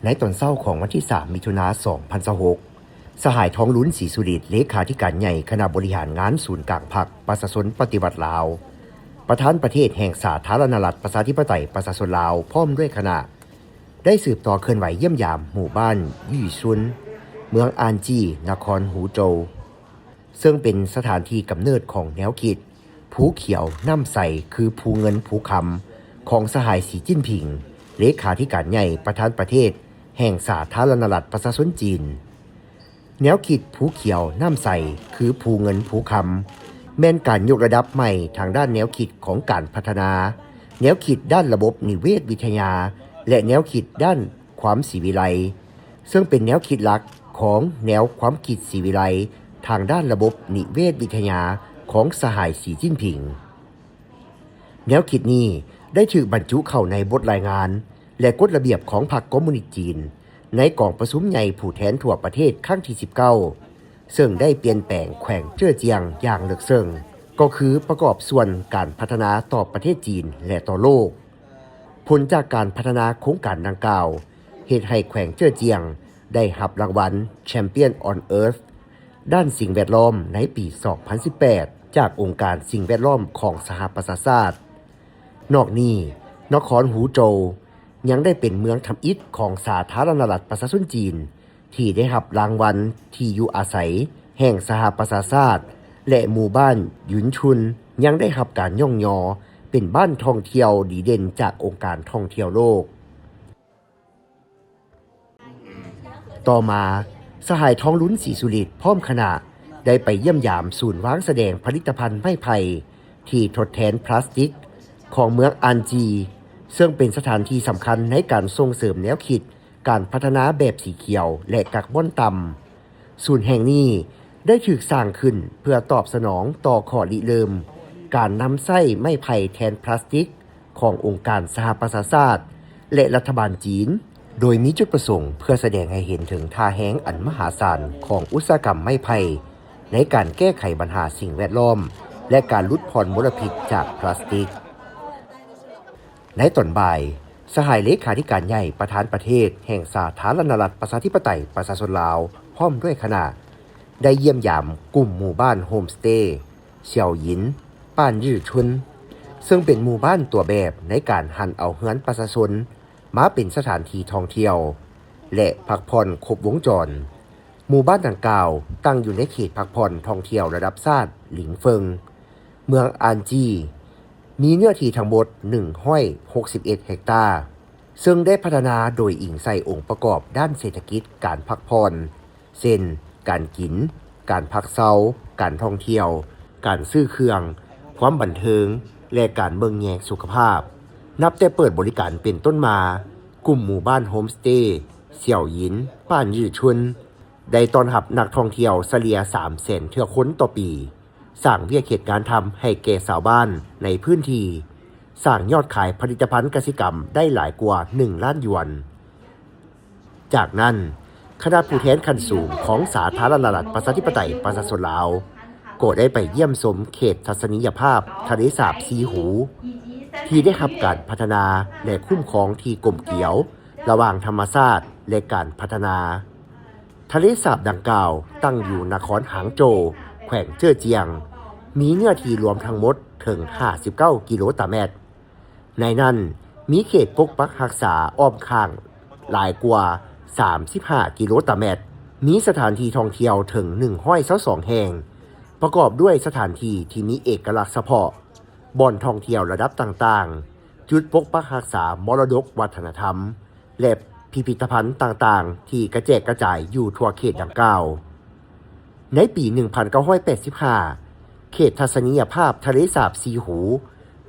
ໃນຕອນເຊົ້າຂອງວັນທີສາມ ມິຖຸນາ ສອງພັນຊາວຫົກ ສະຫາຍ ທອງລຸນ ສີສຸລິດ ເລຂາທິການໃຫຍ່ຄະນະບໍລິຫານງານສູນກາງພັກປະຊາຊົນປະຕິວັດລາວ, ປະທານປະເທດແຫ່ງສາທາລະນະລັດ ປະຊາທິປະໄຕ ປະຊາຊົນລາວ ພ້ອມດ້ວຍຄະນະ ໄດ້ສືບຕໍ່ເຄື່ອນໄຫວຢ້ຽມຢາມໝູ່ບ້ານ ຢີ່ຊຸນ ເມືອງອານຈີ ນະຄອນຫູໂຈວ ເຊິ່ງເປັນສະຖານທີ່ກຳເນີດຂອງແນວຄິດ ພູຂຽວນ້ຳໃສ ຄືພູເງິນພູຄຳ ຂອງສະຫາຍ ສີຈິ້ນຜິງ ເລຂາທິການໃຫຍ່ ປະທານປະເທດແຫ່ງສາທາລະນະລັດ ປະຊາຊົນຈີນ. ແນວຄິດພູຂຽວນ້ຳໃສ ຄືພູເງິນພູຄຳ ແມ່ນການຍົກລະດັບໃໝ່ທາງດ້ານແນວຄິດຂອງການພັດທະນາ, ແນວຄິດດ້ານລະບົບນິເວດວິທະຍາ ແລະ ແນວຄິດດ້ານຄວາມສີວິໄລ, ເຊິ່ງເປັນແນວຄິດຫຼັກຂອງແນວຄວາມຄິດສີວິໄລທາງດ້ານລະບົບນິເວດວິທະຍາຂອງສະຫາຍ ສີຈິ້ນຜິງ. ແນວຄິດນີ້ໄດ້ຖືກບັນຈຸເຂົ້າໃນບົດລາຍງານ ແລະ ກົດລະບຽບຂອງພັກຄອມມູນິດຈີນ ໃນກອງປະຊຸມໃຫຍ່ຜູ້ແທນທົ່ວປະເທດຄັ້ງທີສິບເກົ້າ ເຊິ່ງໄດ້ປ່ຽນແປງແຂວງເຈີ້ອຈຽງຢ່າງເລິກເຊິ່ງ, ກໍຄືປະກອບສ່ວນການພັດທະນາຕໍ່ປະເທດຈີນ ແລະ ຕໍ່ໂລກ. ຜົນຈາກການພັດທະນາໂຄງການດັ່ງກ່າວ ເຮັດໃຫ້ແຂວງເຈີ້ອຈຽງໄດ້ຮັບລາງວັນ Champion on Earth ດ້ານສິ່ງແວດລ້ອມໃນປີສອງພັນສິບແປດ ຈາກອົງການສິ່ງແວດລ້ອມຂອງສະຫະປະຊາຊາດ. ນອກນີ້, ນະຄອນຫູໂຈວ ຍັງໄດ້ເປັນເມືອງທຳອິດຂອງສາທາລະນະລັດປະຊາຊົນຈີນ ທີ່ໄດ້ຮັບລາງວັນທີ່ຢູ່ອາໄສແຫ່ງສະຫະປະຊາຊາດ ແລະ ໝູ່ບ້ານຢຸນຊຸນ ຍັງໄດ້ຮັບການຍ້ອງຍໍເປັນບ້ານທ່ອງທ່ຽວດີເດັ່ນຈາກອົງການທ່ອງທ່ຽວໂລກ. ຕໍ່ມາ, ສະຫາຍ ທອງລຸນ ສີສຸລິດ ພ້ອມຄະນະ ໄດ້ໄປຢ້ຽມຢາມສູນວາງສະແດງຜະລິດຕະພັນໄມ້ໄຜ່ທີ່ທົດແທນພລາສຕິກຂອງເມືອງອານຈີ, ເຊິ່ງເປັນສະຖານທີ່ສຳຄັນໃນການສົ່ງເສີມແນວຄິດການພັດທະນາແບບສີຂຽວ ແລະ ກາກບອນຕ່ຳ. ສູນແຫ່ງນີ້ໄດ້ຖືກສ້າງຂຶ້ນເພື່ອຕອບສະໜອງຕໍ່ຂໍ້ລິເລີ່ມການນຳໃຊ້ໄມ້ໄຜ່ແທນພລາສຕິກຂອງອົງການສະຫະປະຊາຊາດ ແລະ ລັດຖະບານຈີນ, ໂດຍມີຈຸດປະສົງເພື່ອສະແດງໃຫ້ເຫັນເຖິງທ່າແຮງອັນມະຫາສານຂອງອຸດສາຫະກຳໄມ້ໄຜ່ໃນການແກ້ໄຂບັນຫາສິ່ງແວດລ້ອມ ແລະ ການຫຼຸດຜ່ອນມົນລະພິດຈາກພລາສຕິກ. ໃນຕອນບ່າຍ, ສະຫາຍເລຂາທິການໃຫຍ່ປະທານປະເທດແຫ່ງສາທາລະນະລັດປະຊາທິປະໄຕປະຊາຊົນລາວ ພ້ອມດ້ວຍຄະນະ ໄດ້ຢ້ຽມຢາມກຸ່ມໝູ່ບ້ານໂຮມສະເຕ ສຽວຢິນ ປ້ານຍື້ອຊຸນ ເຊິ່ງເປັນໝູ່ບ້ານຕົວແບບໃນການຫັນເອົາເຮືອນປະຊາຊົນມາເປັນສະຖານທີ່ທ່ອງທ່ຽວ ແລະ ພັກຜ່ອນຄົບວົງຈອນ. ໝູ່ບ້ານດັ່ງກ່າວຕັ້ງຢູ່ໃນເຂດພັກຜ່ອນທ່ອງທ່ຽວລະດັບຊາດ ລິງເຟິງ ເມືອງອານຈີ, ມີເນື້ອທີ່ທັງໝົດໜຶ່ງຮ້ອຍຫົກສິບເອັດເຮັກຕາ, ເຊິ່ງໄດ້ພັດທະນາໂດຍອີງໃສ່ອົງປະກອບດ້ານເສດຖະກິດການພັກຜ່ອນ ເຊັ່ນ ການກິນ, ການພັກເຊົາ, ການທ່ອງທ່ຽວ, ການຊື້ເຄື່ອງ, ຄວາມບັນເທີງ ແລະ ການເບິ່ງແຍງສຸຂະພາບ. ນັບແຕ່ເປີດບໍລິການເປັນຕົ້ນມາ, ກຸ່ມໝູ່ບ້ານໂຮມສະເຕ ສຽວຢິນ ປ້ານຍື້ອຊຸນ ໄດ້ຕ້ອນຮັບນັກທ່ອງທ່ຽວສະເລ່ຍສາມແສນເທື່ອຄົນຕໍ່ປີ, ສ້າງວຽກເຮັດງານທຳໃຫ້ແກ່ຊາວບ້ານໃນພື້ນທີ່, ສ້າງຍອດຂາຍຜະລິດຕະພັນກະສິກຳໄດ້ຫຼາຍກວ່າໜຶ່ງລ້ານຢວນ. ຈາກນັ້ນ, ຄະນະຜູ້ແທນຂັ້ນສູງຂອງສາທາລະນະລັດປະຊາທິປະໄຕປະຊາຊົນລາວ ກໍໄດ້ໄປຢ້ຽມຊົມເຂດທັດສະນີຍະພາບທະເລສາບສີ່ຫູ ທີ່ໄດ້ຮັບການພັດທະນາ ແລະ ຄຸ້ມຄອງທີ່ກົມກຽວລະຫວ່າງທຳມະຊາດ ແລະ ການພັດທະນາ. ທະເລສາບດັ່ງກ່າວຕັ້ງຢູ່ນະຄອນຫາງໂຈວ ແຂວງເຈີ້ອຈຽງ, ມີເນື້ອທີ່ລວມທັງໝົດເຖິງຫ້າສິບເກົ້າກິໂລຕາແມັດ. ໃນນັ້ນມີເຂດປົກປັກຮັກສາອ້ອມຂ້າງຫຼາຍກວ່າສາມສິບຫ້າກິໂລຕາແມັດ, ມີສະຖານທີ່ທ່ອງທ່ຽວເຖິງໜຶ່ງຮ້ອຍຊາວສອງແຫ່ງ, ປະກອບດ້ວຍສະຖານທີ່ທີ່ມີເອກະລັກສະເພາະ, ບ່ອນທ່ອງທ່ຽວລະດັບຕ່າງໆ, ຈຸດປົກປັກຮັກສາມໍລະດົກວັດທະນະທຳ ແລະ ພິພິທະພັນຕ່າງໆ ທີ່ກະແຈກກະຈາຍຢູ່ທົ່ວເຂດດັ່ງກ່າວ. ໃນປີໜຶ່ງພັນເກົ້າຮ້ອຍແປດສິບຫ້າ ເຂດທັດສະນີຍະພາບທະເລສາບສີ່ຫູ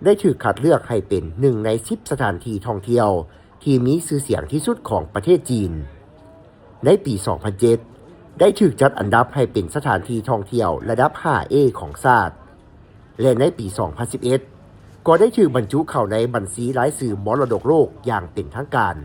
ໄດ້ຖືກຄັດເລືອກໃຫ້ເປັນໜຶ່ງໃນສິບສະຖານທີ່ທ່ອງທ່ຽວທີ່ມີຊື່ສຽງທີ່ສຸດຂອງປະເທດຈີນ. ໃນປີສອງພັນເຈັດ ໄດ້ຖືກຈັດອັນດັບໃຫ້ເປັນສະຖານທີ່ທ່ອງທ່ຽວລະດັບຫ້າເອຂອງຊາດ ແລະ ໃນປີສອງພັນສິບເອັດ ກໍໄດ້ຖືກບັນຈຸເຂົ້າໃນບັນຊີລາຍຊື່ມໍລະດົກໂລກຢ່າງເປັນທາງການ.